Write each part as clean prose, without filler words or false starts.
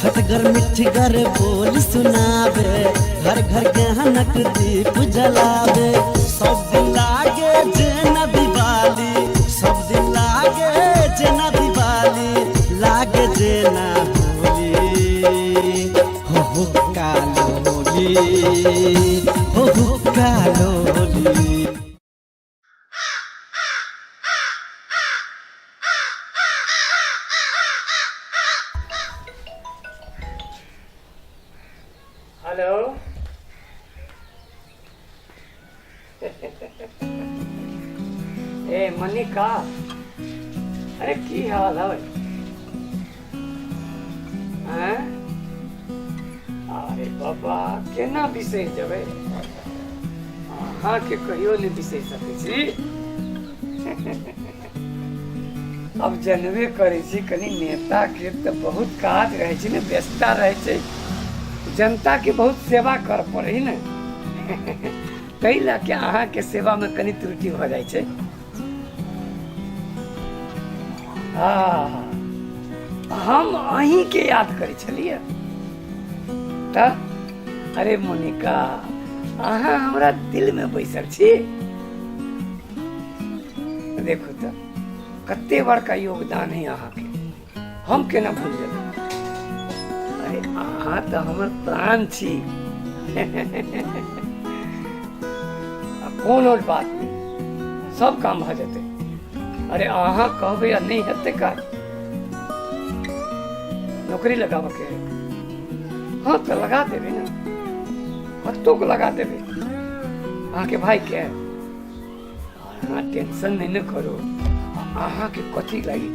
खटगर मिठगर बोल सुनावे, घर घर ज्ञानक दीप जलावे। सब दिन लागे जेना दिवाली, सब दिन लागे जेना दिवाली, लागे जेना होली। हो हो कालो होली, हो हो कालो होली। हेलो। ए मनिका, अरे की हाल है? हैं? अरे बाबा, केना बिसरि जेबै? अहाँके कहियो नहि बिसरि सकै छी। अब जनबे करै छी, कनि नेताके तऽ बहुत काज रहै छै ने, व्यस्तता रहै छै, जनताके बहुत सेवा कर पड़ै ने, ताहि लऽ के अहाँके सेवामे कनि त्रुटि भऽ जाइ छै। हँ, हम अहीँके याद करै छलियै तऽ। अरे मोनिका, अहाँ हमरा दिलमे बैसल छी। देखू तऽ कते बड़का योगदान है अहाँके, हम केना भूल जेबै? अरे अहाँ तऽ हमर प्राण छी। आ कोनो बात नहि, सब काम भऽ जेतै। अरे अहाँ कहबै आ नहि हेतै काज? नौकरी लगाबऽके है? हाँ, तऽ लगा देबै ने, कतोक लगा देबै अहाँके भाईके। अहाँ टेंशन नहि ने करू। अहाँके कथी लागी?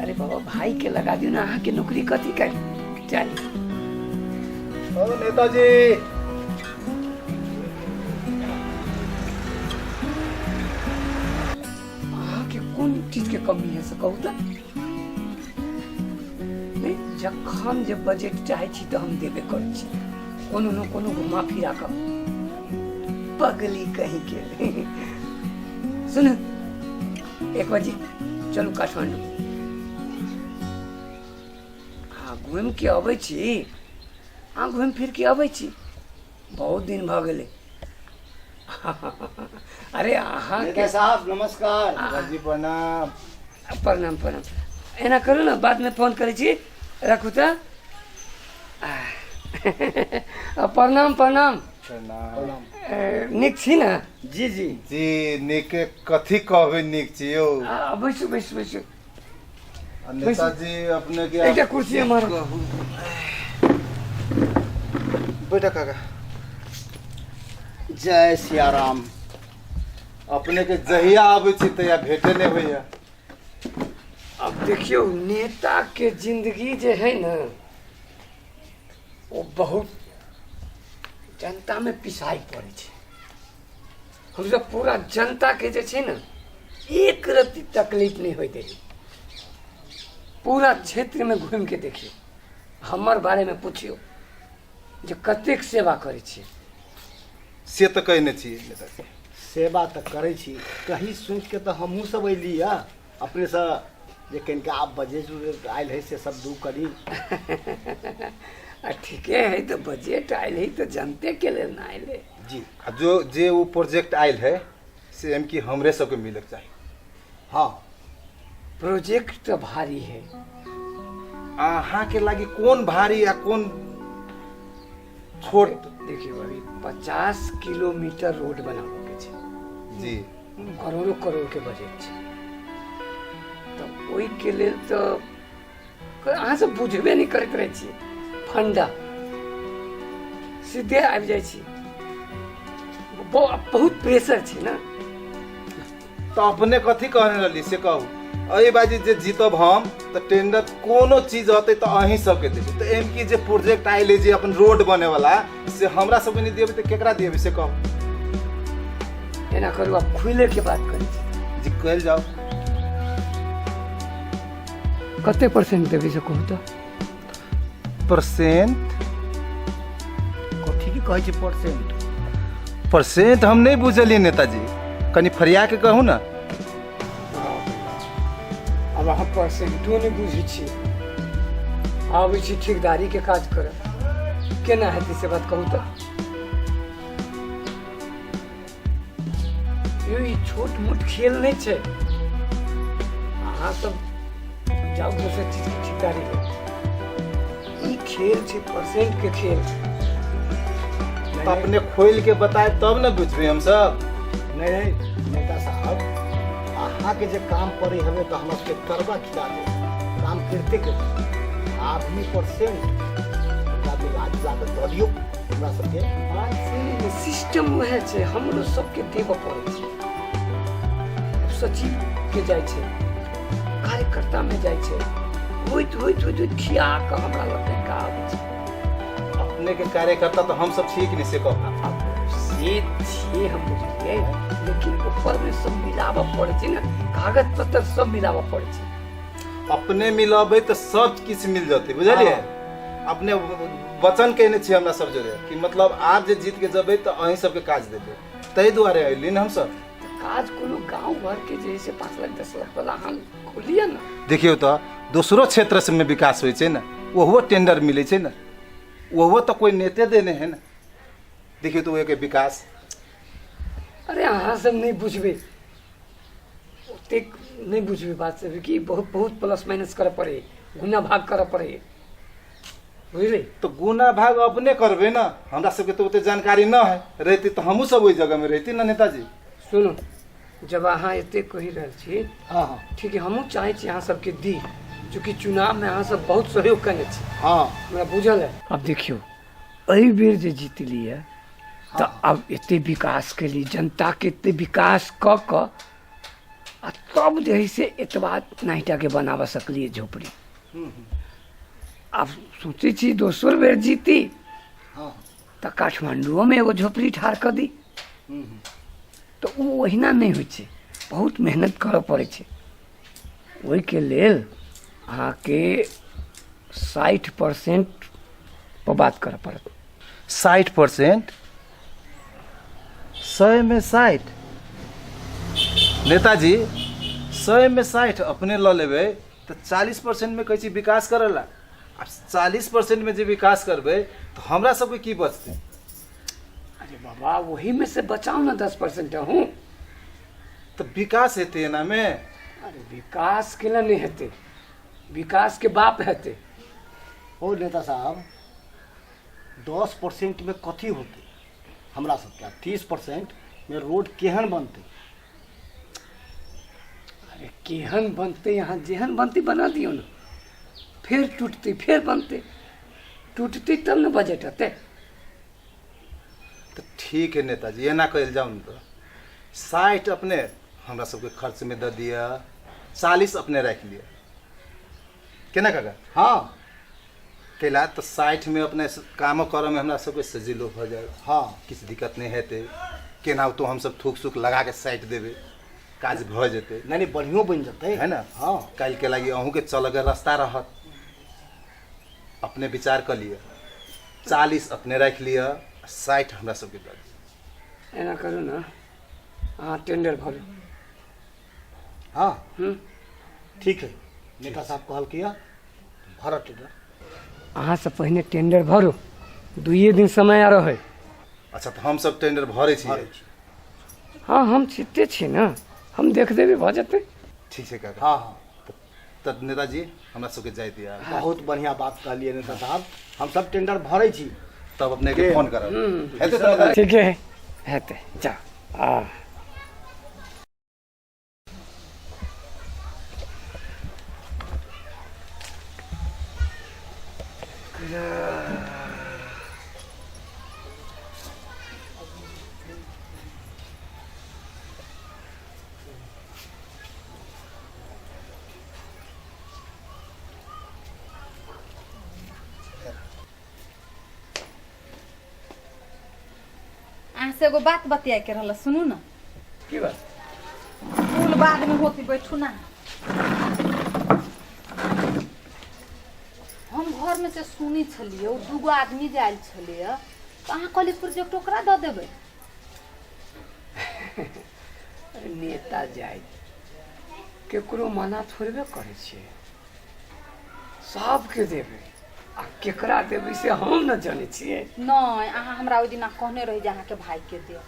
अरे बाबा, भाई के लगा दियौ ने, अहाँके नौकरी कथी करी चाही? ओ नेताजी। अहाँके कोन चीजके कमी है से कहू तऽ? नहि, जखन जे बजट चाहै छी तऽ हम देबे करै छी, कोनो ने कोनो घुमा फिरा कऽ। पगली कहीं के। सुन, एक बजे चलू काठमांडू। हाँ, घूमि के अबै छी। हाँ, घूमि फिर के अबै छी, बहुत दिन भऽ गेलै। अरे अहाँ नेता साहब नमस्कार जी, प्रणाम। प्रणाम प्रणाम। एना करू ने, बादमे फोन करै छी, राखू तऽ। प्रणाम प्रणाम। प्रणाम। नीक छी ने? जी जी जी, नीक कथी कहबै, नीक छी यौ। बैसू बैसू बैसू। आ नेताजी अपने के एकटा कुर्सी हमर। बेटा काका। जय सियाराम। अपने के जहिया आबै छी तहिया भेटे नहि होइया। अब देखियौ, नेता के जिंदगी जे है ने, ओ बहुत जनता में पिसाई पड़ै छै। हमसब पूरा जनता के जे छै ने, एक रत्ती तकलीफ नहि होइत है। पूरा क्षेत्र में घूमि के देखियौ, हमर बारे में पुछियौ जे कतेक सेवा करै छियै। से तऽ कहने छियै नेताजी। सेवा तऽ करै छी, कहीं सोचि के तऽ हमहूँ सब अयली हँ अपनेसँ जे कनिका आब बजट उजट आयल है से सब दू करी। आ ठीके है तऽ, बजट आयल है तऽ जनते के लेल ना आयल है। जी। आ जो जे ओ प्रोजेक्ट आयल है से एम की हमरे सबके मिलक चाही। हाँ। प्रोजेक्ट तऽ भारी है। अहाँके लागी कोन भारी आ कोन छोट? देखियौ, अभी 50 किलोमीटर रोड बनाबऽ के छै। जी। करोड़ों करोड़ के बजट छै, तऽ ओहिके लेल तऽ अहाँ सब बुझबे नहि करैत रहै छियै फंडा, सीधे आबि जाइ छी। बहुत प्रेशर छै ने। तऽ अपने कथी कहने रहली से कहू। एहि बाजी जे जीतब हम तऽ टेंडर कोनो चीज होतै तऽ अहीं सबके देबै, तऽ एम की जे प्रोजेक्ट आयल जे अपन रोड बने वाला से हमरा सबके नहि देबै तऽ केकरा देबै से कहू। एना करू, आब खुले के बात करै छी। जी, कहल जाओ। कते परसेंट देबै से कहू तऽ? परसेंट? कथी के कहै छै परसेंट? परसेंट हम नहि बुझलियै नेताजी, कनि फरिया के कहू ने। आब अहाँ परसेंटो नहि बुझै छियै? आबै छी ठेकेदारीके काज करऽ, केना हेतै से बात कहू तऽ? यौ ई छोट मोट खेल नहि छै। अहाँ सब जाउ दोसर चीजके ठेकेदारी लए, ई खेल छै परसेंटके खेल। तऽ अपने खोलि के बताए तब ने बुझबै हमसब। नहीं नहीं नेता साहब, अहाँके जे काम पड़े हवे तऽ हमरा सबके करवा खिला दे, काम करते करते आदमी परसेंट ओकरा मिला जुला कऽ दऽ दियौ हमरा सबके। बात से नहि, सिस्टम वएह छै, हमरो सबके देबऽ पड़ै छै। सचिव के जाइ छै, कार्यकर्ता में जाइ छै, होइत होइत होइत होइत खिया कऽ हमरा लग का आबै छै। अपने के कार्यकर्ता तऽ हमसब ठीक नहि से कहू। आब से छियै हम बुझलियै, लेकिन ऊपर में सब मिलाबऽ पड़ै छै ने, कागज पत्तर सब मिलाबऽ पड़ै छै। अपने मिलबै तऽ सब किछु मिल जेतै, बुझलियै? अपने वचन केने छियै हमरा सब जोरे कि मतलब आब जे जीत के जेबै तऽ अहीं सबके काज देबै, ताहि दुआरे अयली ने हमसब। तऽ काज कोनो गाँव घरके जे है से 5 लाख 10 लाख वाला अहाँ खोलिए ने। देखियौ तऽ दोसरो क्षेत्र सबमे विकास होइ छै ने, ओहो टेंडर मिलै छै ने, ओहो तऽ कोइ नेते देने है ने। देखियौ तऽ ओहिके विकास। अरे अहाँ सब नहि बुझबै, ओतेक नहि बुझबै बात सब कि बहुत बहुत प्लस माइनस करऽ पड़ै, गुना भाग करऽ पड़ै, बुझलियै? तऽ गुना भाग अपने करबै ने, हमरा सबके तऽ ओते जानकारी न है, रहती तऽ हमहूँ सब ओहि जगहमे रहती ने नेताजी। सुनू, जब अहाँ एते कहि रहल छी, हाँ हाँ ठीक है, हमहूँ चाहै छी अहाँ सबके दी, चूँकि चुनावमे अहाँ सब बहुत सहयोग केने छी। हाँ हमरा बुझल है। आब देखियौ, एहि बेर जे जीतलियै तऽ आब एते विकास केली, जनताके एते विकास कऽ कऽ आ तब जे है से एतबा नाहिटाके बनाबऽ सकलियै झोपड़ी। आब सोचै छी दोसर बेर जीती हाँ तऽ काठमांडुओमे एगो झोपड़ी ठाढ़ कऽ दी। तऽ ओ ओहिना नहि होइ छै, बहुत मेहनत करऽ पड़ै छै। ओहिके लेल अहाँके 60% पर बात करऽ पड़त। 60%? 100 में 60? नेताजी 100 में 60 अपने लऽ लेबै तऽ 40% में कहै छी विकास करऽ ला। आब 40% में जे विकास करबै तऽ हमरा सबके की बचतै? अरे बाबा, ओहीमे से बचाउ ने 10% अहूँ। तऽ विकास हेतै एनामे? अरे विकास केना नहि हेतै, विकास के बाप हेतै। ओ नेता साहब, 10% में कथी होतै हमरा सबके? 30% में रोड केहन बनतै? अरे केहन बनतै, अहाँ जेहन बनतै बना दियौ ने, फेर टूटतै फेर बनतै, टूटतै तब ने बजट हेतै। तऽ ठीक है नेताजी, एना कयल जाउ ने तऽ 60 अपने हमरा सबके खर्चमे दऽ दिअ, 40 अपने राखि लिअ। केना काका? हाँ कैला तऽ 60 में अपने कामो करऽमे हमरा सबके सजिलो भऽ जायत। हाँ किछु दिक्कत नहि हेतै, केना तो हमसब थूक सूक लगा के साटि देबै, काज भऽ जेतै। नहीं नहीं, बढ़ियो बनि जेतै, है ना? हाँ काल्हिके लागि अहूँके चलऽके रास्ता रहत। अपने विचार कऽ लिअ, 40 अपने राखि लिअ, 60 हमरा सबके दऽ दिअ। एना करू ने, अहाँ टेंडर भरू। हाँ ठीक है, नेता साहब कहलकै भरत टेंडर। अहाँ से पहिने टेंडर भरू, 2 दिन समय आरो है। अच्छा तऽ हमसब टेंडर भरै छी। भरै छी। हाँ हम छिते छी ने, हम देख देबै, भऽ जेतै। ठीक छै काका। हाँ हाँ तऽ नेताजी हमरा सबके जाय दिअ। बहुत बढ़िया बात कहलियै नेता साहब, हम सब टेंडर भरै छी। तब अपने के फोन करब। हेतै तऽ नेताजी? ठीके है, हेतै, जा आ। अहाँ से एगो बात बतियाए के रहल, सुनू ना। की बात? फूल बाद में होती, बैठू ना। हम घर में से सुनी छलियै, ओ दूगो आदमी जे आयल छलियै, तऽ अहाँ कहलियै प्रोजेक्ट ओकरा दऽ देबै। अरे नेता जाय केकरो मना थोड़बे करै छियै, सबके देबै। आ केकरा देबै से हम न जानै छियै। नहि, अहाँ हमरा ओहि दिना कहने रही जे अहाँके भाइके देब।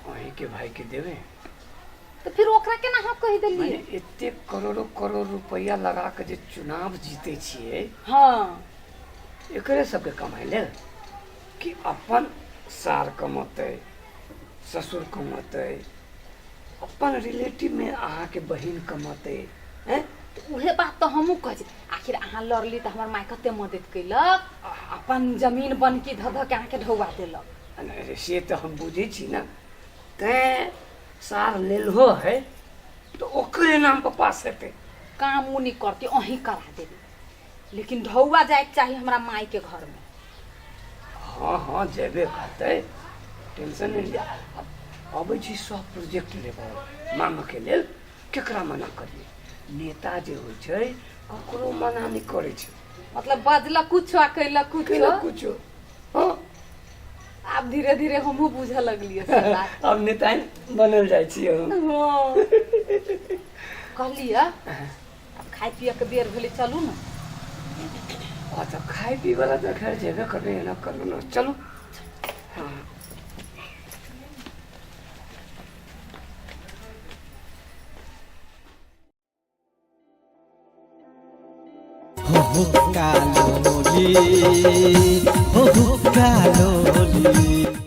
अहीँके भाइके देबै? तऽ फिर ओकरा केना हम कहि देलियै? माने एते करोड़ो करोड़ रुपैआ लगा कऽ जे चुनाव जीते छियै, हँ, एकरे सबके कमाइ लेल कि अपन सार कमतै, ससुर कमतै, अपन रिलेटिवमे अहाँके बहिन कमतै? हैं? तऽ उहे बात तऽ हमहूँ कहै छी। आखिर अहाँ लड़ली तऽ हमर माय कते मदद केलक, अपन जमीन बनकी धऽ धऽ के अहाँके ढौआ देलक। अरे से तऽ हम बुझै छी ने, तैं सार लेलहो है तऽ ओकरे नाम पर पास हेतै। काम ओ नहि करतै, अहीं करा देबै, लेकिन ढौआ जाइके चाही हमरा मायके घरमे। हँ हँ, जेबे करतै, टेंशन नहि लिअ। अबै छी सब प्रोजेक्ट लेबऽ मांगके लेल, केकरा मना करियै? नेता जे होइ छै ककरो मना नहि करै छै। मतलब बजलक कुछो आ कैलक कुछो। केलक कुछो, हँ। आब धीरे धीरे हमहूँ बुझऽ लगलियै से बात। आब नेता बनल जाइ छियै हम। हँ। कहलियै, आब खाय पियके बेर भेलै, चलू ने। आ तऽ खाय पीबै वाला तऽ खैर जेबे करबै, एना करू ने, चलू। हँ। हो हुक्का लोली, हो हुक्का लोली।